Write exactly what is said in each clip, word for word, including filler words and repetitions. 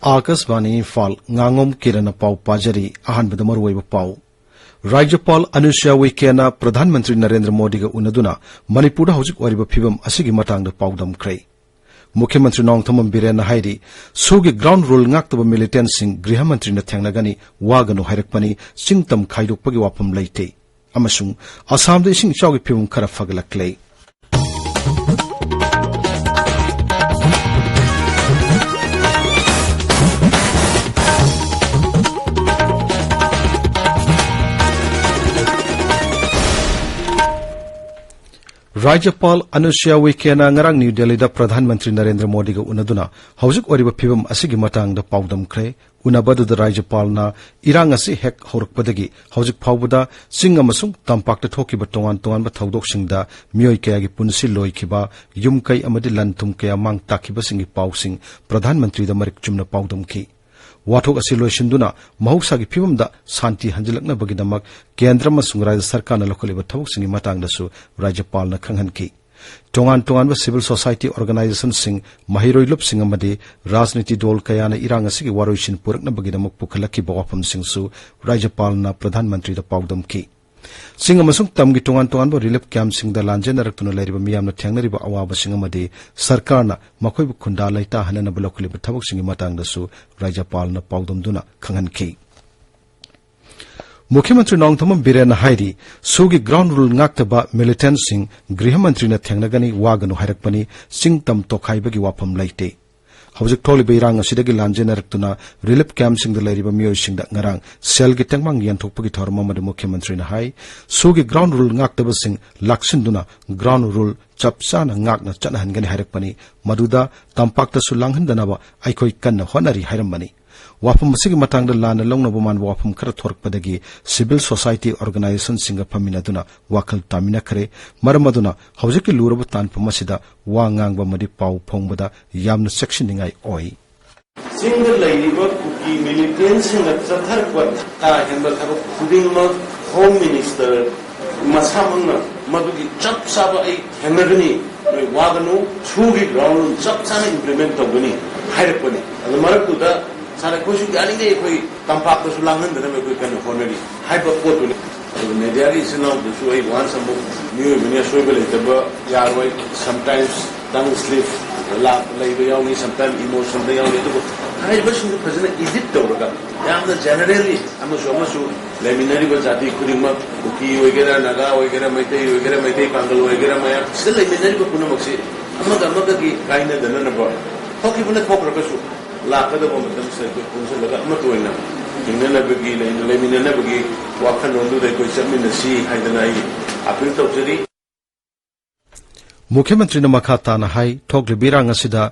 ꯑꯥꯀꯥꯁꯕꯥꯅꯤ ꯏꯝꯐꯥꯜ, ꯉꯥꯉꯣꯝ ꯀꯤꯔꯟꯅ ꯄꯥꯎ ꯄꯥꯖꯔꯤ꯫ ꯑꯍꯥꯟꯕꯗ ꯃꯔꯨꯑꯣꯏꯕ ꯄꯥꯎ꯫ ꯔꯥꯖ꯭ꯌꯄꯥꯜ ꯑꯅꯨꯁ꯭ꯌꯥ ꯎꯏꯀꯦꯅ ꯄ꯭ꯔꯙꯥꯟ ꯃꯟꯇ꯭ꯔꯤ ꯅꯔꯦꯟꯗ꯭ꯔ ꯃꯣꯗꯤꯒ ꯎꯅꯗꯨꯅ ꯃꯅꯤꯄꯨꯔꯗ ꯍꯧꯖꯤꯛ ꯑꯣꯏꯔꯤꯕ ꯐꯤꯕꯝ ꯑꯁꯤꯒꯤ ꯃꯇꯥꯡꯗ ꯄꯥꯎꯗꯝꯈ꯭ꯔꯦ꯫ ꯃꯨꯈ꯭ꯌ ꯃꯟꯇ꯭ꯔꯤ ꯅꯣꯡꯊꯣꯝꯕꯝ ꯕꯤꯔꯦꯟꯅ ꯍꯥꯏꯔꯤ, ꯁꯨꯒꯤ ground rule ꯉꯥꯛꯇꯕ militantꯁꯤꯡ ꯒ꯭ꯔꯤꯍ ꯃꯟꯇ꯭ꯔꯤꯅ ꯊꯦꯡꯅꯒꯅꯤ, ꯋꯥꯒꯅꯨ ꯍꯥꯏꯔꯛꯄꯅꯤ, ꯆꯤꯡ ꯇꯝ ꯈꯥꯏꯗꯣꯛꯄꯒꯤ ꯋꯥꯐꯝ ꯂꯩꯇꯦ꯫ ꯑꯃꯁꯨꯡ ꯑꯁꯥꯝꯗ ꯏꯁꯤꯡ ꯏꯆꯥꯎꯒꯤ ꯐꯤꯕꯝ ꯈꯔ ꯐꯒꯠꯂꯛꯂꯦ꯫ ꯔꯥꯖ꯭ꯌꯄꯥꯜ ꯑꯅꯨꯁ꯭ꯌꯥ ꯎꯏꯀꯦꯅ ꯉꯔꯥꯡ ꯅ꯭ꯌꯨ ꯗꯦꯜꯂꯤꯗ ꯄ꯭ꯔꯙꯥꯟ ꯃꯟꯇ꯭ꯔꯤ ꯅꯔꯦꯟꯗ꯭ꯔ ꯃꯣꯗꯤꯒ ꯎꯅꯗꯨꯅ ꯍꯧꯖꯤꯛ ꯑꯣꯏꯔꯤꯕ ꯐꯤꯕꯝ ꯑꯁꯤꯒꯤ ꯃꯇꯥꯡꯗ ꯄꯥꯎꯗꯝꯈ꯭ꯔꯦ꯫ ꯎꯅꯕ ꯑꯗꯨꯗ ꯔꯥꯖ꯭ꯌꯄꯥꯜꯅ ꯏꯔꯥꯡ ꯑꯁꯤ ꯍꯦꯛ ꯍꯧꯔꯛꯄꯗꯒꯤ ꯍꯧꯖꯤꯛ ꯐꯥꯎꯕꯗ ꯆꯤꯡ ꯑꯃꯁꯨꯡ ꯇꯝꯄꯥꯛꯇ ꯊꯣꯛꯈꯤꯕ ꯇꯣꯉꯥꯟ ꯇꯣꯉꯥꯟꯕ ꯊꯧꯗꯣꯛꯁꯤꯡꯗ ꯃꯤꯑꯣꯏ ꯀꯌꯥꯒꯤ ꯄꯨꯟꯁꯤ ꯂꯣꯏꯈꯤꯕ, ꯌꯨꯝ ꯀꯩ ꯑꯃꯗꯤ ꯂꯟ ꯊꯨꯝ ꯀꯌꯥ ꯃꯥꯡ ꯇꯥꯛꯈꯤꯕꯁꯤꯡꯒꯤ ꯄꯥꯎꯁꯤꯡ ꯄ꯭ꯔꯙꯥꯟ ꯃꯟꯇ꯭ꯔꯤꯗ ꯃꯔꯤꯛ ꯆꯨꯝꯅ ꯄꯥꯎꯗꯝꯈꯤ꯫ ꯋꯥꯊꯣꯛ ꯑꯁꯤ ꯂꯣꯏꯁꯤꯟꯗꯨꯅ ꯃꯍꯧꯁꯥꯒꯤ ꯐꯤꯕꯝꯗ ꯁꯥꯟꯇꯤ ꯍꯟꯖꯤꯜꯂꯛꯅꯕꯒꯤꯗꯃꯛ ꯀꯦꯟꯗ꯭ꯔ ꯑꯃꯁꯨꯡ ꯔꯥꯖ꯭ꯌ ꯁꯔꯀꯥꯔꯅ ꯂꯧꯈꯠꯂꯤꯕ ꯊꯕꯛꯁꯤꯡꯒꯤ ꯃꯇꯥꯡꯗꯁꯨ ꯔꯥꯖ꯭ꯌꯄꯥꯜꯅ ꯈꯪꯍꯟꯈꯤ꯫ ꯇꯣꯉꯥꯟ ꯇꯣꯉꯥꯟꯕ civil society organisationꯁꯤꯡ, ꯃꯍꯩꯔꯣꯏ ꯂꯨꯞꯁꯤꯡ ꯑꯃꯗꯤ ꯔꯥꯖꯅꯤꯇꯤ ꯗꯣꯜ ꯀꯌꯥꯅ ꯏꯔꯥꯡ ꯑꯁꯤꯒꯤ ꯋꯥꯔꯣꯏꯁꯤꯟ ꯄꯨꯔꯛꯅꯕꯒꯤꯗꯃꯛ ꯄꯨꯈꯠꯂꯛꯈꯤꯕ ꯋꯥꯐꯝꯁꯤꯡꯁꯨ ꯔꯥꯖ꯭ꯌꯄꯥꯜꯅ ꯄ꯭ꯔꯙꯥꯟ ꯃꯟꯇ꯭ꯔꯤꯗ ꯄꯥꯎꯗꯝꯈꯤ꯫ ꯆꯤꯡ ꯑꯃꯁꯨꯡ ꯇꯝꯒꯤ ꯇꯣꯉꯥꯟ ꯇꯣꯉꯥꯟꯕ relief campꯁꯤꯡꯗ ꯂꯥꯟꯖꯦꯟꯅꯔꯛꯇꯨꯅ ꯂꯩꯔꯤꯕ ꯃꯤꯌꯥꯝꯅ ꯊꯦꯡꯅꯔꯤꯕ ꯑꯋꯥꯕꯁꯤꯡ ꯑꯃꯗꯤ ꯁꯔꯀꯥꯔꯅ ꯃꯈꯣꯏꯕꯨ ꯈꯨꯟꯗꯥ ꯂꯩꯇꯥꯍꯟꯅꯅꯕ ꯂꯧꯈꯠꯂꯤꯕ ꯊꯕꯛꯁꯤꯡꯒꯤ ꯃꯇꯥꯡꯗꯁꯨ ꯔꯥꯖ꯭ꯌꯄꯥꯜꯅ ꯄꯥꯎꯗꯝꯗꯨꯅ ꯈꯪꯍꯟꯈꯤ꯫ ꯃꯨꯈ꯭ꯌ ꯃꯟꯇ꯭ꯔꯤ ꯅꯣꯡꯊꯣꯝꯕꯝ ꯕꯤꯔꯦꯟꯅ ꯍꯥꯏꯔꯤ, ꯁꯨꯒꯤ ground rule ꯉꯥꯛꯇꯕ militantꯁꯤꯡ ꯒ꯭ꯔꯤꯍ ꯃꯟꯇ꯭ꯔꯤꯅ ꯊꯦꯡꯅꯒꯅꯤ, ꯋꯥꯒꯅꯨ ꯍꯥꯏꯔꯛꯄꯅꯤ, ꯆꯤꯡ ꯇꯝ ꯇꯣꯈꯥꯏꯕꯒꯤ ꯋꯥꯐꯝ ꯂꯩꯇꯦ꯫ ꯍꯧꯖꯤꯛ ꯊꯣꯛꯂꯤꯕ ꯏꯔꯥꯡ ꯑꯁꯤꯗꯒꯤ ꯂꯥꯟꯖꯦꯟꯅꯔꯛꯇꯨꯅ relief campꯁꯤꯡꯗ ꯂꯩꯔꯤꯕ ꯃꯤꯑꯣꯏꯁꯤꯡꯗ ꯉꯔꯥꯡ ꯁꯦꯜꯒꯤ ꯇꯦꯡꯕꯥꯡ ꯌꯦꯟꯊꯣꯛꯄꯒꯤ ꯊꯧꯔꯝ ꯑꯃꯗ ꯃꯨꯈ꯭ꯌ ꯃꯟꯇ꯭ꯔꯤꯅ ꯍꯥꯏ, ꯁꯨꯒꯤ ground rule ꯉꯥꯛꯇꯕꯁꯤꯡ ꯂꯥꯛꯁꯤꯟꯗꯨꯅ ground rule ꯆꯞ ꯆꯥꯅ ꯉꯥꯛꯅ ꯆꯠꯅꯍꯟꯒꯅꯤ ꯍꯥꯏꯔꯛꯄꯅꯤ꯫ ꯃꯗꯨꯗ ꯇꯝꯄꯥꯛꯇꯁꯨ ꯂꯥꯡꯍꯟꯗꯅꯕ ꯑꯩꯈꯣꯏ ꯀꯟꯅ ꯍꯣꯠꯅꯔꯤ ꯍꯥꯏꯔꯝꯕꯅꯤ꯫ ꯋꯥꯐꯝ ꯑꯁꯤꯒꯤ ꯃꯇꯥꯡꯗ ꯂꯥꯟꯅ ꯂꯧꯅꯕ ꯃꯥꯟꯕ ꯋꯥꯐꯝ ꯈꯔ ꯊꯣꯔꯛꯄꯗꯒꯤ civil society organisationꯁꯤꯡꯒ ꯐꯝꯃꯤꯟꯅꯗꯨꯅ ꯋꯥꯈꯜ ꯇꯥꯃꯤꯟꯅꯈ꯭ꯔꯦ꯫ ꯃꯔꯝ ꯑꯗꯨꯅ ꯍꯧꯖꯤꯛꯀꯤ ꯂꯨꯔꯕ ꯇꯥꯟꯐꯝ ꯑꯁꯤꯗ ꯋꯥ ꯉꯥꯡꯕ ꯑꯃꯗꯤ ꯄꯥꯎ ꯐꯣꯡꯕꯗ ꯌꯥꯝꯅ ꯆꯦꯛꯁꯤꯟꯅꯤꯡꯉꯥꯏ ꯑꯣꯏ꯫ ꯆꯤꯡꯗ ꯂꯩꯔꯤꯕ ꯀꯨꯀꯤ militantꯁꯤꯡꯅ ꯆꯠꯊꯔꯛꯄ ꯀꯥ ꯍꯦꯟꯕ ꯊꯕꯛ ꯈꯨꯗꯤꯡꯃꯛ Home Minister ꯃꯁꯥꯃꯛꯅ ꯃꯗꯨꯒꯤ ꯆꯞ ꯆꯥꯕ ꯑꯩ ꯊꯦꯡꯅꯒꯅꯤ, ꯅꯣꯏ ꯋꯥꯒꯅꯨ, ꯁꯨꯒꯤ ground rule ꯆꯞ ꯆꯥꯅ implement ꯇꯧꯒꯅꯤ꯫ ꯍꯥꯏꯔꯛꯄꯅꯤ꯫ ꯑꯗꯨ ꯃꯔꯛꯇꯨꯗ ꯁꯥꯔ, ꯑꯩꯈꯣꯏꯁꯨ ꯌꯥꯔꯤꯉꯩ ꯑꯩꯈꯣꯏ ꯇꯝꯄꯥꯛꯇꯁꯨ ꯂꯥꯡꯍꯟꯗꯅꯕ ꯑꯩꯈꯣꯏ ꯀꯟꯅ ꯍꯣꯠꯅꯔꯤ ꯍꯥꯏꯕ ꯄꯣꯠꯇꯨꯅꯤ꯫ ꯑꯗꯨ ꯃꯦꯗꯤꯌꯥꯒꯤ ꯏꯆꯤꯟ ꯏꯅꯥꯎꯗꯨꯁꯨ ꯑꯩ ꯋꯥꯟꯁ ꯑꯃꯨꯛ ꯃꯤꯑꯣꯏꯕꯅꯤ, ꯑꯁꯣꯏꯕ ꯂꯩꯇꯕ ꯌꯥꯔꯣꯏ꯫ ꯁꯝꯇꯥꯏꯝꯁ ꯇꯪ ꯁ꯭ꯂꯤꯞ ꯂꯩꯕ ꯌꯥꯎꯅꯤ, ꯁꯝꯇꯥꯏꯝ ꯏꯃꯣꯁꯟꯗ ꯌꯥꯎꯅꯤ꯫ ꯑꯗꯨꯕꯨ ꯍꯥꯏꯔꯤꯕꯁꯤꯡꯗꯨ ꯐꯖꯅ ꯏꯗꯤꯠ ꯇꯧꯔꯒ ꯌꯥꯝꯅ ꯖꯦꯅꯔꯦꯜꯂꯤ ꯑꯃꯁꯨ ꯑꯃꯁꯨ ꯂꯩꯃꯤꯟꯅꯔꯤꯕ ꯖꯥꯇꯤ ꯈꯨꯗꯤꯡꯃꯛ, ꯀꯨꯀꯤ ꯑꯣꯏꯒꯦꯔꯥ, ꯅꯥꯒꯥ ꯑꯣꯏꯒꯦꯔꯥ, ꯃꯩꯇꯩ ꯑꯣꯏꯒꯦꯔꯥ, ꯃꯩꯇꯩ ꯄꯥꯡꯒꯜ ꯑꯣꯏꯒꯦꯔꯥ, ꯃꯌꯥꯝ ꯁꯤꯗ ꯂꯩꯃꯤꯟꯅꯔꯤꯕ ꯄꯨꯝꯅꯃꯛꯁꯤ ꯑꯃꯒ ꯑꯃꯒꯒꯤ ꯀꯥꯏꯅꯗꯅꯅꯕ ꯊꯣꯛꯈꯤꯕꯅ ꯊꯣꯛꯈ꯭ꯔꯒꯁꯨ ꯂꯥꯛꯀꯗꯕ ꯃꯇꯝꯁꯤꯗ ꯑꯩꯈꯣꯏ ꯄꯨꯟꯁꯤꯜꯂꯒ ꯑꯃꯠꯇ ꯑꯣꯏꯅ ꯍꯤꯡꯅꯅꯕꯒꯤ, ꯂꯩ-, ꯂꯩꯃꯤꯟꯅꯅꯕꯒꯤ ꯋꯥꯈꯜꯂꯣꯟꯗꯨꯗ ꯑꯩꯈꯣꯏ ꯆꯠꯃꯤꯟꯅꯁꯤ ꯍꯥꯏꯗꯅ ꯑꯩ ꯑꯄꯤꯜ ꯇꯧꯖꯔꯤ꯫ ꯃꯨꯈ꯭ꯌ ꯃꯟꯇ꯭ꯔꯤꯅ ꯃꯈꯥ ꯇꯥꯅ ꯍꯥꯏ, ꯊꯣꯛꯂꯤꯕ ꯏꯔꯥꯡ ꯑꯁꯤꯗ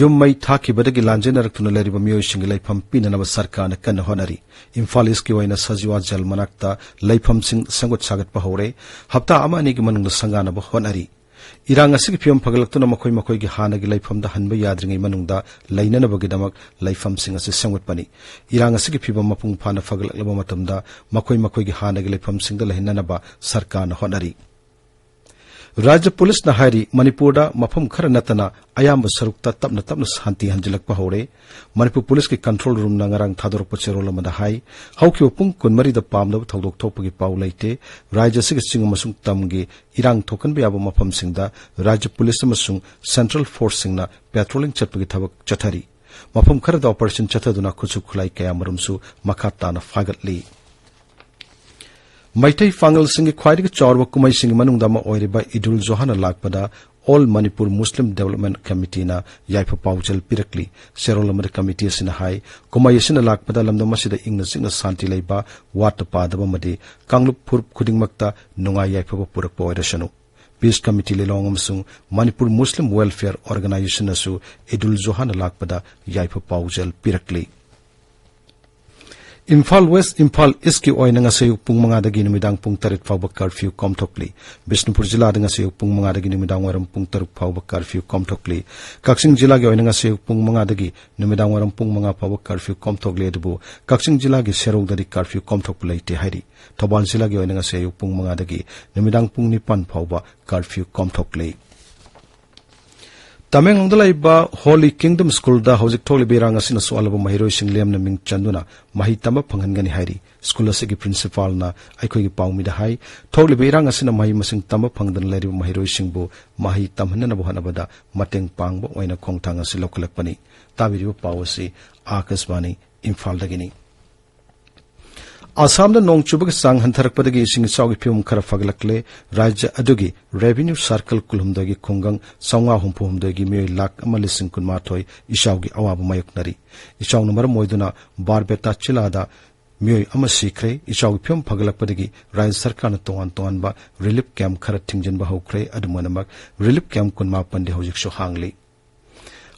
ꯌꯨꯝ ꯃꯩ ꯊꯥꯈꯤꯕꯗꯒꯤ ꯂꯥꯟꯖꯦꯟꯅꯔꯛꯇꯨꯅ ꯂꯩꯔꯤꯕ ꯃꯤꯑꯣꯏꯁꯤꯡꯒꯤ ꯂꯩꯐꯝ ꯄꯤꯅꯅꯕ ꯁꯔꯀꯥꯔꯅ ꯀꯟꯅ ꯍꯣꯠꯅꯔꯤ꯫ ꯏꯝꯐꯥꯜ ꯏꯁꯀꯤ ꯑꯣꯏꯅ ꯁꯖꯤꯋꯥ ꯖꯦꯜ ꯃꯅꯥꯛꯇ ꯂꯩꯐꯝꯁꯤꯡ ꯁꯦꯝꯒꯠ ꯁꯥꯒꯠꯄ ꯍꯧꯔꯦ꯫ ꯍꯞꯇꯥ ꯑꯃ ꯑꯅꯤꯒꯤ ꯃꯅꯨꯡꯗ ꯁꯪꯒꯥꯅꯕ ꯍꯣꯠꯅꯔꯤ꯫ ꯏꯔꯥꯡ ꯑꯁꯤꯒꯤ ꯐꯤꯕꯝ ꯐꯒꯠꯂꯛꯇꯨꯅ ꯃꯈꯣꯏ ꯃꯈꯣꯏꯒꯤ ꯍꯥꯟꯅꯒꯤ ꯂꯩꯐꯝꯗ ꯍꯟꯕ ꯌꯥꯗ꯭ꯔꯤꯉꯩ ꯃꯅꯨꯡꯗ ꯂꯩꯅꯅꯕꯒꯤꯗꯃꯛ ꯂꯩꯐꯝꯁꯤꯡ ꯑꯁꯤ ꯁꯦꯝꯒꯠꯄꯅꯤ꯫ ꯏꯔꯥꯡ ꯑꯁꯤꯒꯤ ꯐꯤꯕꯝ ꯃꯄꯨꯡ ꯐꯥꯅ ꯐꯒꯠꯂꯛꯂꯕ ꯃꯇꯝꯗ ꯃꯈꯣꯏ ꯃꯈꯣꯏꯒꯤ ꯍꯥꯟꯅꯒꯤ ꯂꯩꯐꯝꯁꯤꯡꯗ ꯂꯩꯍꯟꯅꯅꯕ ꯁꯔꯀꯥꯔꯅ ꯍꯣꯠꯅꯔꯤ꯫ ꯔꯥꯖ꯭ꯌ ꯄꯨꯂꯤꯁꯅ ꯍꯥꯏꯔꯤ, ꯃꯅꯤꯄꯨꯔꯗ ꯃꯐꯝ ꯈꯔ ꯅꯠꯇꯅ ꯑꯌꯥꯝꯕ ꯁꯔꯨꯛꯇ ꯇꯞꯅ ꯇꯞꯅ ꯁꯥꯟꯇꯤ ꯍꯟꯖꯤꯜꯂꯛꯄ ꯍꯧꯔꯦ꯫ ꯃꯅꯤꯄꯨꯔ ꯄꯨꯂꯤꯁꯀꯤ ꯀꯟꯇ꯭ꯔꯣꯜ ꯔꯨꯝꯅ ꯉꯔꯥꯡ ꯊꯥꯗꯣꯔꯛꯄ ꯆꯦꯔꯣꯜ ꯑꯃꯗ ꯍꯥꯏ, ꯍꯧꯈꯤꯕ ꯄꯨꯡ ꯀꯨꯟꯃꯔꯤꯗ ꯄꯥꯝꯗꯕ ꯊꯧꯗꯣꯛ ꯊꯣꯛꯄꯒꯤ ꯄꯥꯎ ꯂꯩꯇꯦ꯫ ꯔꯥꯖ꯭ꯌ ꯑꯁꯤꯒꯤ ꯆꯤꯡ ꯑꯃꯁꯨꯡ ꯇꯝꯒꯤ ꯏꯔꯥꯡ ꯊꯣꯛꯍꯟꯕ ꯌꯥꯕ ꯃꯐꯝꯁꯤꯡꯗ ꯔꯥꯖ꯭ꯌ ꯄꯨꯂꯤꯁ ꯑꯃꯁꯨꯡ ꯁꯦꯟꯇ꯭ꯔꯦꯜ ꯐꯣꯔꯁꯁꯤꯡꯅ ꯄꯦꯇ꯭ꯔꯣꯂꯤꯡ ꯆꯠꯄꯒꯤ ꯊꯕꯛ ꯆꯠꯊꯔꯤ꯫ ꯃꯐꯝ ꯈꯔꯗ ꯑꯣꯄꯔꯦꯁꯟ ꯆꯠꯊꯗꯨꯅ ꯈꯨꯠꯁꯨ ꯈꯨꯠꯂꯥꯏ ꯀꯌꯥꯃꯔꯨꯝꯁꯨ ꯃꯈꯥ ꯇꯥꯅ ꯐꯥꯒꯠꯂꯤ꯫ ꯃꯩꯇꯩ ꯄꯥꯉꯜꯁꯤꯡꯒꯤ ꯈ꯭ꯋꯥꯏꯗꯒꯤ ꯆꯥꯎꯔꯕ ꯀꯨꯝꯍꯩꯁꯤꯡꯒꯤ ꯃꯅꯨꯡꯗ ꯑꯃ ꯑꯣꯏꯔꯤꯕ ꯏꯗꯨꯜ ꯖꯨꯍꯥꯅ ꯂꯥꯛꯄꯗ All Manipur Muslim Development Committeeꯅ ꯌꯥꯏꯐ ꯄꯥꯎꯖꯦꯜ ꯄꯤꯔꯛꯂꯤ꯫ ꯆꯦꯔꯣꯜ ꯑꯃꯗ ꯀꯃꯤꯇꯤ ꯑꯁꯤꯅ ꯍꯥꯏ, ꯀꯨꯝꯍꯩ ꯑꯁꯤꯅ ꯂꯥꯛꯄꯗ ꯂꯝꯗꯝ ꯑꯁꯤꯗ ꯏꯪꯅ ꯆꯤꯛꯅ ꯁꯥꯟꯇꯤ ꯂꯩꯕ, ꯋꯥꯠꯇ ꯄꯥꯗꯕ ꯑꯃꯗꯤ ꯀꯥꯡꯂꯨꯞ ꯐꯨꯔꯨꯞ ꯈꯨꯗꯤꯡꯃꯛꯇ ꯅꯨꯡꯉꯥꯏ ꯌꯥꯏꯐꯕ ꯄꯨꯔꯛꯄ ꯑꯣꯏꯔꯁꯅꯨ꯫ ꯄꯤꯁ ꯀꯃꯤꯇꯤ ꯂꯤꯂꯣꯡ ꯑꯃꯁꯨꯡ ꯃꯅꯤꯄꯨꯔ ꯃꯨꯁꯂꯤꯝ ꯋꯦꯜꯐꯤꯌꯔ ꯑꯣꯔꯒꯅꯥꯏꯖꯦꯁꯟꯅꯁꯨ ꯏꯗꯨꯜ ꯖꯨꯍꯥꯅ ꯂꯥꯛꯄꯗ ꯌꯥꯏꯐ ꯄꯥꯎꯖꯦꯜ ꯄꯤꯔꯛꯂꯤ꯫ ꯏꯝꯐꯥꯜ ꯋꯦꯁ, ꯏꯝꯐꯥꯜ ꯏꯁꯀꯤ ꯑꯣꯏꯅ ꯉꯁꯤ ꯑꯌꯨꯛ ꯄꯨꯡ ꯃꯉꯥꯗꯒꯤ ꯅꯨꯃꯤꯗꯥꯡ ꯄꯨꯡ ꯇꯔꯦꯠ ꯐꯥꯎꯕ ꯀꯔꯐ꯭ꯌꯨ ꯀꯣꯝꯊꯣꯛꯂꯤ꯫ ꯕꯤꯁꯅꯨꯄꯨꯔ ꯖꯤꯂꯥꯗ ꯉꯁꯤ ꯑꯌꯨꯛ ꯄꯨꯡ ꯃꯉꯥꯗꯒꯤ ꯅꯨꯃꯤꯗꯥꯡ ꯋꯥꯏꯔꯝ ꯄꯨꯡ ꯇꯔꯨꯛ ꯐꯥꯎꯕ ꯀꯔꯐ꯭ꯌꯨ ꯀꯣꯝꯊꯣꯛꯂꯤ꯫ ꯀꯛꯆꯤꯡ ꯖꯤꯂꯥꯒꯤ ꯑꯣꯏꯅ ꯉꯁꯤ ꯑꯌꯨꯛ ꯄꯨꯡ ꯃꯉꯥꯗꯒꯤ ꯅꯨꯃꯤꯗꯥꯡ ꯋꯥꯏꯔꯝ ꯄꯨꯡ ꯃꯉꯥ ꯐꯥꯎꯕ ꯀꯔꯐ꯭ꯌꯨ ꯀꯣꯝꯊꯣꯛꯂꯤ, ꯑꯗꯨꯕꯨ ꯀꯛꯆꯤꯡ ꯖꯤꯂꯥꯒꯤ ꯁꯦꯔꯧꯗꯗꯤ ꯀꯔꯐ꯭ꯌꯨ ꯀꯣꯝꯊꯣꯛꯄ ꯂꯩꯇꯦ ꯍꯥꯏꯔꯤ꯫ ꯊꯧꯕꯥꯜ ꯖꯤꯂꯥꯒꯤ ꯑꯣꯏꯅ ꯉꯁꯤ ꯑꯌꯨꯛ ꯄꯨꯡ ꯃꯉꯥꯗꯒꯤ ꯅꯨꯃꯤꯗꯥꯡ ꯄꯨꯡ ꯅꯤꯄꯥꯟ ꯐꯥꯎꯕ ꯀꯔꯐ꯭ꯌꯨ ꯀꯣꯝꯊꯣꯛꯂꯤ꯫ ꯇꯃꯦꯡꯂꯣꯡꯗ ꯂꯩꯕ Holy Kingdom Schoolꯗ ꯍꯧꯖꯤꯛ ꯊꯣꯛꯂꯤꯕ ꯏꯔꯥꯡ ꯑꯁꯤꯅ ꯁꯣꯛꯍꯜꯂꯕ ꯃꯍꯩꯔꯣꯏꯁꯤꯡ ꯂꯦꯝꯅ ꯃꯤꯡ ꯆꯟꯗꯨꯅ ꯃꯍꯩ ꯇꯝꯕ ꯐꯪꯍꯟꯒꯅꯤ ꯍꯥꯏꯔꯤ꯫ ꯁ꯭ꯀꯨꯜ ꯑꯁꯤꯒꯤ ꯄ꯭ꯔꯤꯟꯁꯤꯄꯥꯜꯅ ꯑꯩꯈꯣꯏꯒꯤ ꯄꯥꯎꯃꯤꯗ ꯍꯥꯏ, ꯊꯣꯛꯂꯤꯕ ꯏꯔꯥꯡ ꯑꯁꯤꯅ ꯃꯍꯩ ꯃꯁꯤꯡ ꯇꯝꯕ ꯐꯪꯗꯅ ꯂꯩꯔꯤꯕ ꯃꯍꯩꯔꯣꯏꯁꯤꯡꯕꯨ ꯃꯍꯩ ꯇꯝꯍꯟꯅꯅꯕ ꯍꯣꯠꯅꯕꯗ ꯃꯇꯦꯡ ꯄꯥꯡꯕ ꯑꯣꯏꯅ ꯈꯣꯡꯊꯥꯡ ꯑꯁꯤ ꯂꯧꯈꯠꯂꯛꯄꯅꯤ꯫ ꯇꯥꯕꯤꯔꯤꯕ ꯄꯥꯎ ꯑꯁꯤ ꯑꯥꯀꯥꯁꯕꯥꯅꯤ ꯏꯝꯐꯥꯜꯗꯒꯤꯅꯤ꯫ ꯑꯁꯥꯝꯗ ꯅꯣꯡ ꯆꯨꯕꯒꯤ ꯆꯥꯡ ꯍꯟꯊꯔꯛꯄꯗꯒꯤ ꯏꯁꯤꯡ ꯏꯆꯥꯎꯒꯤ ꯐꯤꯕꯝ ꯈꯔ ꯐꯒꯠꯂꯛꯂꯦ꯫ ꯔꯥꯖ꯭ꯌ ꯑꯗꯨꯒꯤ revenue circle ꯀꯨꯟꯍꯨꯝꯗꯣꯏꯒꯤ ꯈꯨꯡꯒꯪ ꯆꯥꯝꯃꯉꯥ ꯍꯨꯝꯐꯨ ꯍꯨꯝꯗꯣꯏꯒꯤ ꯃꯤꯑꯣꯏ ꯂꯥꯈ ꯑꯃ ꯂꯤꯁꯤꯡ ꯀꯨꯟꯃꯥꯊꯣꯏ ꯏꯆꯥꯎꯒꯤ ꯑꯋꯥꯕ ꯃꯥꯌꯣꯛꯅꯔꯤ꯫ ꯏꯆꯥꯎꯅ ꯃꯔꯝ ꯑꯣꯏꯗꯨꯅ ꯕꯥꯔꯄꯦꯇꯥ ꯖꯤꯂꯥꯗ ꯃꯤꯑꯣꯏ ꯑꯃ ꯁꯤꯈ꯭ꯔꯦ꯫ ꯏꯆꯥꯎꯒꯤ ꯐꯤꯕꯝ ꯐꯒꯠꯂꯛꯄꯗꯒꯤ ꯔꯥꯖ꯭ꯌ ꯁꯔꯀꯥꯔꯅ ꯇꯣꯉꯥꯟ ꯇꯣꯉꯥꯟꯕ relief camp ꯈꯔ ꯊꯤꯡꯖꯤꯟꯕ ꯍꯧꯈ꯭ꯔꯦ꯫ ꯑꯗꯨꯝ ꯑꯣꯏꯅꯃꯛ, relief camp ꯀꯨꯟꯃꯥꯄꯟꯗꯤ ꯍꯧꯖꯤꯛꯁꯨ ꯍꯥꯡꯂꯤ꯫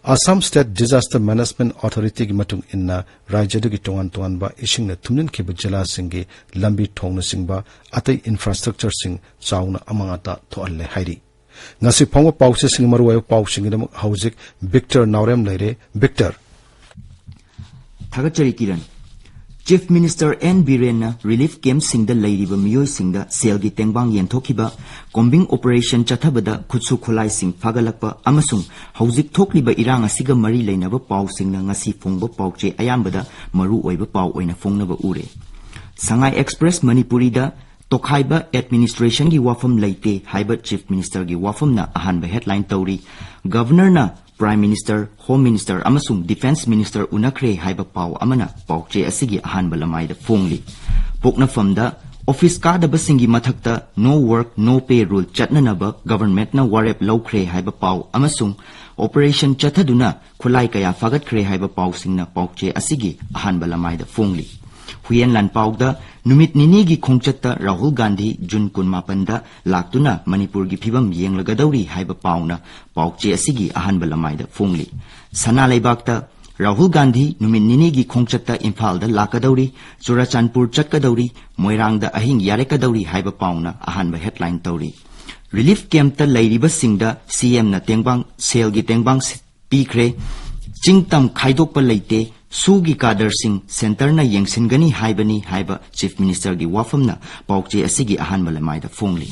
Assam State Disaster Management Authorityꯒꯤ ꯃꯇꯨꯡ ꯏꯟꯅ, ꯔꯥꯖ꯭ꯌ ꯑꯗꯨꯒꯤ ꯇꯣꯉꯥꯟ ꯇꯣꯉꯥꯟꯕ ꯏꯁꯤꯡꯅ ꯊꯨꯝꯖꯤꯟꯈꯤꯕ ꯖꯤꯂꯥꯁꯤꯡꯒꯤ ꯂꯝꯕꯤ ꯊꯣꯡꯅꯆꯤꯡꯕ ꯑꯇꯩ infrastructureꯁꯤꯡ ꯆꯥꯎꯅ ꯑꯃꯥꯡ ꯑꯇꯥ ꯊꯣꯛꯍꯜꯂꯦ ꯍꯥꯏꯔꯤ꯫ ꯉꯁꯤ ꯐꯣꯡꯕ ꯄꯥꯎꯆꯦꯁꯤꯡꯒꯤ ꯃꯔꯨꯑꯣꯏꯕ ꯄꯥꯎꯁꯤꯡꯒꯤꯗꯃꯛ ꯍꯧꯖꯤꯛ ꯕꯤꯛꯇꯔ ꯅꯥꯎꯔꯦꯝ ꯂꯩꯔꯦ꯫ ꯕꯤꯛꯇꯔ꯫ ꯊꯥꯒꯠꯆꯔꯤ Kiran. Chief Minister N ꯕꯤꯔꯦꯟꯅ relief campꯁꯤꯡꯗ ꯂꯩꯔꯤꯕ ꯃꯤꯑꯣꯏꯁꯤꯡꯗ ꯁꯦꯜꯒꯤ ꯇꯦꯡꯕꯥꯡ ꯌꯦꯟꯊꯣꯛꯈꯤꯕ, combing operation ꯆꯠꯊꯕꯗ ꯈꯨꯠꯁꯨ ꯈꯨꯠꯂꯥꯏꯁꯤꯡ ꯐꯥꯒꯠꯂꯛꯄ ꯑꯃꯁꯨꯡ ꯍꯧꯖꯤꯛ ꯊꯣꯛꯂꯤꯕ ꯏꯔꯥꯡ ꯑꯁꯤꯒ ꯃꯔꯤ ꯂꯩꯅꯕ ꯄꯥꯎꯁꯤꯡꯅ ꯉꯁꯤ ꯐꯣꯡꯕ ꯄꯥꯎꯆꯦ ꯑꯌꯥꯝꯕꯗ ꯃꯔꯨ ꯑꯣꯏꯕ ꯄꯥꯎ ꯑꯣꯏꯅ ꯐꯣꯡꯅꯕ ꯎꯔꯦ꯫ ꯁꯉꯥꯏ ꯑꯦꯛꯁꯄ꯭ꯔꯦꯁ ꯃꯅꯤꯄꯨꯔꯤꯗ ꯇꯣꯈꯥꯏꯕ administrationꯒꯤ ꯋꯥꯐꯝ ꯂꯩꯇꯦ ꯍꯥꯏꯕ Chief Ministerꯒꯤ ꯋꯥꯐꯝꯅ ꯑꯍꯥꯟꯕ headline ꯇꯧꯔꯤ꯫ Governorꯅ Prime Minister, Home Minister ꯑꯃꯁꯨꯡ Defence Minister ꯎꯅꯈ꯭ꯔꯦ ꯍꯥꯏꯕ ꯄꯥꯎ ꯑꯃꯅ ꯄꯥꯎꯆꯦ ꯑꯁꯤꯒꯤ ꯑꯍꯥꯟꯕ ꯂꯃꯥꯏꯗ ꯐꯣꯡꯂꯤ꯫ ꯄꯣꯛꯅꯐꯝꯗ office ꯀꯥꯗꯕꯁꯤꯡꯒꯤ ꯃꯊꯛꯇ no work, no pay rule ꯆꯠꯅꯅꯕ governmentꯅ ꯋꯥꯔꯦꯞ ꯂꯧꯈ꯭ꯔꯦ ꯍꯥꯏꯕ ꯄꯥꯎ ꯑꯃꯁꯨꯡ operation ꯆꯠꯊꯗꯨꯅ ꯈꯨꯠꯂꯥꯏ ꯀꯌꯥ ꯐꯥꯒꯠꯈ꯭ꯔꯦ ꯍꯥꯏꯕ ꯄꯥꯎꯁꯤꯡꯅ ꯄꯥꯎꯆꯦ ꯑꯁꯤꯒꯤ ꯑꯍꯥꯟꯕ ꯂꯃꯥꯏꯗ ꯐꯣꯡꯂꯤ꯫ ꯍꯨꯏꯌꯦꯟ ꯂꯥꯟꯄꯥꯎꯗ ꯅꯨꯃꯤꯠ ꯅꯤꯅꯤꯒꯤ ꯈꯣꯡꯆꯠꯇ ꯔꯥꯍꯨꯜ ꯒꯥꯟꯙꯤ ꯖꯨꯟ ꯀꯨꯟꯃꯥꯄꯟꯗ ꯂꯥꯛꯇꯨꯅ ꯃꯅꯤꯄꯨꯔꯒꯤ ꯐꯤꯕꯝ ꯌꯦꯡꯂꯒꯗꯧꯔꯤ ꯍꯥꯏꯕ ꯄꯥꯎꯅ ꯄꯥꯎꯆꯦ ꯑꯁꯤꯒꯤ ꯑꯍꯥꯟꯕ ꯂꯃꯥꯏꯗ ꯐꯣꯡꯂꯤ꯫ ꯁꯅꯥ ꯂꯩꯕꯥꯛꯇ ꯔꯥꯍꯨꯜ ꯒꯥꯟꯙꯤ ꯅꯨꯃꯤꯠ ꯅꯤꯅꯤꯒꯤ ꯈꯣꯡꯆꯠꯇ ꯏꯝꯐꯥꯜꯗ ꯂꯥꯛꯀꯗꯧꯔꯤ, ꯆꯨꯔꯥꯆꯥꯟꯄꯨꯔ ꯆꯠꯀꯗꯧꯔꯤ, ꯃꯣꯏꯔꯥꯡꯗ ꯑꯍꯤꯡ ꯌꯥꯔꯦꯛꯀꯗꯧꯔꯤ ꯍꯥꯏꯕ ꯄꯥꯎꯅ ꯑꯍꯥꯟꯕ headline ꯇꯧꯔꯤ꯫ Relief campꯇ ꯂꯩꯔꯤꯕꯁꯤꯡꯗ CMꯅ ꯇꯦꯡꯕꯥꯡ, ꯁꯦꯜꯒꯤ ꯇꯦꯡꯕꯥꯡ ꯄꯤꯈ꯭ꯔꯦ꯫ ꯆꯤꯡ ꯇꯝ ꯈꯥꯏꯗꯣꯛꯄ ꯂꯩꯇꯦ꯫ ꯁꯨꯒꯤ ꯀꯥꯗꯔꯁꯤꯡ centreꯅ ꯌꯦꯡꯁꯤꯟꯒꯅꯤ ꯍꯥꯏꯕꯅꯤ ꯍꯥꯏꯕ Chief Ministerꯒꯤ ꯋꯥꯐꯝꯅ ꯄꯥꯎꯆꯦ ꯑꯁꯤꯒꯤ ꯑꯍꯥꯟꯕ ꯂꯃꯥꯏꯗ ꯐꯣꯡꯂꯤ꯫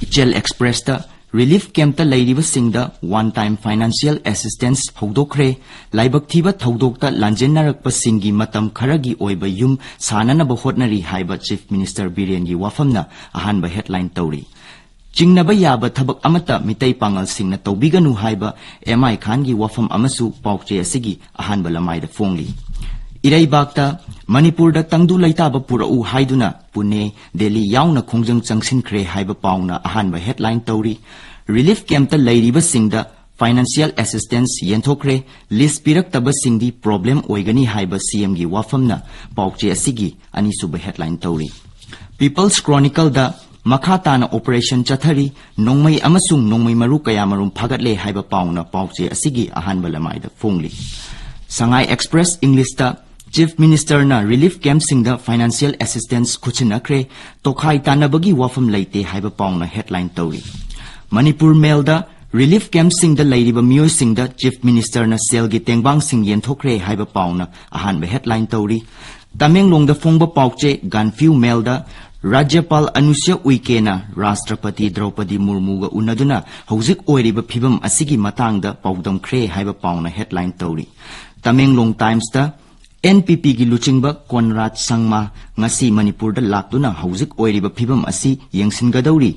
ꯏꯆꯦꯜ ꯑꯦꯛꯁꯄ꯭ꯔꯦꯁꯇ ꯔꯤꯂꯤꯐ ꯀꯦꯝꯞꯇ ꯂꯩꯔꯤꯕꯁꯤꯡꯗ ꯋꯥꯟ ꯇꯥꯏꯝ ꯐꯥꯏꯅꯥꯟꯁꯤꯌꯦꯜ ꯑꯦꯁꯤꯁꯇꯦꯟꯁ ꯍꯧꯗꯣꯛꯈ꯭ꯔꯦ꯫ ꯂꯥꯏꯕꯛ ꯊꯤꯕ ꯊꯧꯗꯣꯛꯇ ꯂꯥꯟꯖꯦꯟꯅꯔꯛꯄꯁꯤꯡꯒꯤ ꯃꯇꯝ ꯈꯔꯒꯤ ꯑꯣꯏꯕ ꯌꯨꯝ ꯁꯥꯅꯅꯕ ꯍꯣꯠꯅꯔꯤ ꯍꯥꯏꯕ ꯆꯤꯐ ꯃꯤꯅꯤꯁꯇꯔ ꯕꯤꯔꯦꯟꯒꯤ ꯋꯥꯐꯝꯅ ꯑꯍꯥꯟꯕ ꯍꯦꯗꯂꯥꯏꯟ ꯇꯧꯔꯤ꯫ ꯆꯤꯡꯅꯕ ꯌꯥꯕ ꯊꯕꯛ ꯑꯃꯠꯇ ꯃꯤꯇꯩ ꯄꯥꯉꯜꯁꯤꯡꯅ ꯇꯧꯕꯤꯒꯅꯨ ꯍꯥꯏꯕ ꯑꯦꯝ ꯑꯥꯏ ꯈꯥꯟꯒꯤ ꯋꯥꯐꯝ ꯑꯃꯁꯨ ꯄꯥꯎꯆꯦ ꯑꯁꯤꯒꯤ ꯑꯍꯥꯟꯕ ꯂꯃꯥꯏꯗ ꯐꯣꯡꯂꯤ꯫ ꯏꯔꯩꯕꯥꯛꯇ ꯃꯅꯤꯄꯨꯔꯗ ꯇꯪꯗꯨ ꯂꯩꯇꯥꯕ ꯄꯨꯔꯛꯎ ꯍꯥꯏꯗꯨꯅ ꯄꯨꯅꯦ, ꯗꯦꯜꯂꯤ ꯌꯥꯎꯅ ꯈꯣꯡꯖꯪ ꯆꯪꯁꯤꯟꯈ꯭ꯔꯦ ꯍꯥꯏꯕ ꯄꯥꯎꯅ ꯑꯍꯥꯟꯕ ꯍꯦꯗꯂꯥꯏꯟ ꯇꯧꯔꯤ꯫ ꯔꯤꯂꯤꯐ ꯀꯦꯝꯞꯇ ꯂꯩꯔꯤꯕꯁꯤꯡꯗ ꯐꯥꯏꯅꯥꯟꯁꯤꯌꯦꯜ ꯑꯦꯁꯤꯁꯇꯦꯟꯁ ꯌꯦꯟꯊꯣꯛꯈ꯭ꯔꯦ, ꯂꯤꯁ ꯄꯤꯔꯛꯇꯕꯁꯤꯡꯗꯤ ꯄ꯭ꯔꯣꯕ꯭ꯂꯦꯝ ꯑꯣꯏꯒꯅꯤ ꯍꯥꯏꯕ ꯁꯤꯑꯦꯝꯒꯤ ꯋꯥꯐꯝꯅ ꯄꯥꯎꯆꯦ ꯑꯁꯤꯒꯤ ꯑꯅꯤꯁꯨꯕ ꯍꯦꯗꯂꯥꯏꯟ ꯇꯧꯔꯤ꯫ ꯄꯤꯄꯜꯁ ꯀ꯭ꯔꯣꯅꯤꯀꯜꯗ ꯃꯈꯥ ꯇꯥꯅ ꯑꯣꯄꯔꯦꯁꯟ ꯆꯠꯊꯔꯤ, ꯅꯣꯡꯃꯩ ꯑꯃꯁꯨꯡ ꯅꯣꯡꯃꯩ ꯃꯔꯨ ꯀꯌꯥꯃꯔꯨꯝ ꯐꯥꯒꯠꯂꯦ ꯍꯥꯏꯕ ꯄꯥꯎꯅ ꯄꯥꯎꯆꯦ ꯑꯁꯤꯒꯤ ꯑꯍꯥꯟꯕ ꯂꯃꯥꯏꯗ ꯐꯣꯡꯂꯤ꯫ ꯁꯉꯥꯏ ꯑꯦꯛꯁꯄ꯭ꯔꯦꯁ ꯏꯪꯂꯤꯁꯇ ꯆꯤꯐ ꯃꯤꯅꯤꯁꯇꯔꯅ ꯔꯤꯂꯤꯐ ꯀꯦꯝꯞꯁꯤꯡꯗ ꯐꯥꯏꯅꯥꯟꯁꯤꯌꯦꯜ ꯑꯦꯁꯤꯁꯇꯦꯟꯁ ꯈꯨꯠꯁꯤꯟꯅꯈ꯭ꯔꯦ, ꯇꯣꯈꯥꯏ ꯇꯥꯟꯅꯕꯒꯤ ꯋꯥꯐꯝ ꯂꯩꯇꯦ ꯍꯥꯏꯕ ꯄꯥꯎꯅ ꯍꯦꯗꯂꯥꯏꯟ ꯇꯧꯔꯤ꯫ ꯃꯅꯤꯄꯨꯔ ꯃꯦꯜꯗ ꯔꯤꯂꯤꯐ ꯀꯦꯝꯞꯁꯤꯡꯗ ꯂꯩꯔꯤꯕ ꯃꯤꯑꯣꯏꯁꯤꯡꯗ ꯆꯤꯐ ꯃꯤꯅꯤꯁꯇꯔꯅ ꯁꯦꯜꯒꯤ ꯇꯦꯡꯕꯥꯡꯁꯤꯡ ꯌꯦꯟꯊꯣꯛꯈ꯭ꯔꯦ ꯍꯥꯏꯕ ꯄꯥꯎꯅ ꯑꯍꯥꯟꯕ ꯍꯦꯗꯂꯥꯏꯟ ꯇꯧꯔꯤ꯫ ꯇꯃꯦꯡꯂꯣꯡꯗ ꯐꯣꯡꯕ ꯄꯥꯎꯆꯦ ꯒꯥꯟꯐꯤꯌꯨ ꯃꯦꯜꯗ ꯔꯥꯖ꯭ꯌꯄꯥꯜ ꯑꯅꯨꯁ꯭ꯌ ꯎꯏꯀꯦꯅ ꯔꯥꯁꯇ꯭ꯔꯄꯇꯤ ꯗ꯭ꯔꯧꯄꯗꯤ ꯃꯨꯔꯃꯨꯒ ꯎꯅꯗꯨꯅ ꯍꯧꯖꯤꯛ ꯑꯣꯏꯔꯤꯕ ꯐꯤꯕꯝ ꯑꯁꯤꯒꯤ ꯃꯇꯥꯡꯗ ꯄꯥꯎꯗꯝꯈ꯭ꯔꯦ ꯍꯥꯏꯕ ꯄꯥꯎꯅ ꯍꯦꯗꯂꯥꯏꯟ ꯇꯧꯔꯤ꯫ ꯇꯃꯦꯡꯂꯣꯡ ꯇꯥꯏꯝꯁꯇ ꯑꯦꯟ ꯄꯤ ꯄꯤꯒꯤ ꯂꯨꯆꯤꯡꯕ ꯀꯣꯟꯔꯥꯗ ꯁꯪꯃꯥ ꯉꯁꯤ ꯃꯅꯤꯄꯨꯔꯗ ꯂꯥꯛꯇꯨꯅ ꯍꯧꯖꯤꯛ ꯑꯣꯏꯔꯤꯕ ꯐꯤꯕꯝ ꯑꯁꯤ ꯌꯦꯡꯁꯤꯟꯒꯗꯧꯔꯤ꯫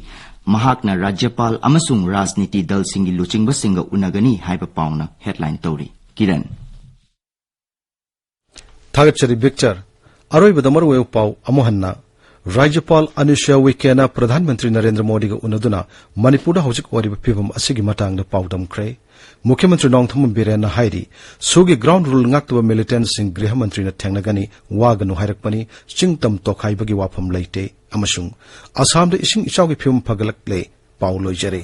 ꯃꯍꯥꯛꯅ ꯔꯥꯖ꯭ꯌꯄꯥꯜ ꯑꯃꯁꯨꯡ ꯔꯥꯖꯅꯤꯇꯤ ꯗꯜꯁꯤꯡꯒꯤ ꯂꯨꯆꯤꯡꯕꯁꯤꯡꯒ ꯎꯅꯒꯅꯤ ꯍꯥꯏꯕ ꯄꯥꯎꯅ ꯍꯦꯗꯂꯥꯏꯟ ꯇꯧꯔꯤ꯫ ꯀꯤꯔꯟ꯫ ꯊꯥꯒꯠꯆꯔꯤ ꯕꯤꯛꯆꯔ꯫ ꯑꯔꯣꯏꯕꯗ ꯃꯔꯨꯑꯣꯏꯕ ꯄꯥꯎ ꯑꯃꯨꯛ ꯍꯟꯅ꯫ ꯔꯥꯖ꯭ꯌꯄꯥꯜ ꯑꯅꯨꯁ꯭ꯌ ꯎꯏꯀꯦꯅ ꯄ꯭ꯔꯙꯥꯟ ꯃꯟꯇ꯭ꯔꯤ ꯅꯔꯦꯟꯗ꯭ꯔ ꯃꯣꯗꯤꯒ ꯎꯅꯗꯨꯅ ꯃꯅꯤꯄꯨꯔꯗ ꯍꯧꯖꯤꯛ ꯑꯣꯏꯔꯤꯕ ꯐꯤꯕꯝ ꯑꯁꯤꯒꯤ ꯃꯇꯥꯡꯗ ꯄꯥꯎꯗꯝꯈ꯭ꯔꯦ꯫ ꯃꯨꯈ꯭ꯌ ꯃꯟꯇ꯭ꯔꯤ ꯅꯣꯡꯊꯣꯝꯕꯝ ꯕꯤꯔꯦꯟꯅ ꯍꯥꯏꯔꯤ, ꯁꯨꯒꯤ ꯒ꯭ꯔꯥꯎꯟ ꯔꯨꯜ ꯉꯥꯛꯇꯕ ꯃꯤꯂꯤꯇꯦꯟꯠꯁꯤꯡ ꯒ꯭ꯔꯤꯍ ꯃꯟꯇ꯭ꯔꯤꯅ ꯊꯦꯡꯅꯒꯅꯤ, ꯋꯥꯒꯅꯨ ꯍꯥꯏꯔꯛꯄꯅꯤ, ꯆꯤꯡ ꯇꯝ ꯇꯣꯈꯥꯏꯕꯒꯤ ꯋꯥꯐꯝ ꯂꯩꯇꯦ ꯑꯃꯁꯨꯡ ꯑꯁꯥꯝꯗ ꯏꯁꯤꯡ ꯏꯆꯥꯎꯒꯤ ꯐꯤꯕꯝ ꯐꯒꯠꯂꯛꯂꯦ꯫ ꯄꯥꯎ ꯂꯣꯏꯖꯔꯦ꯫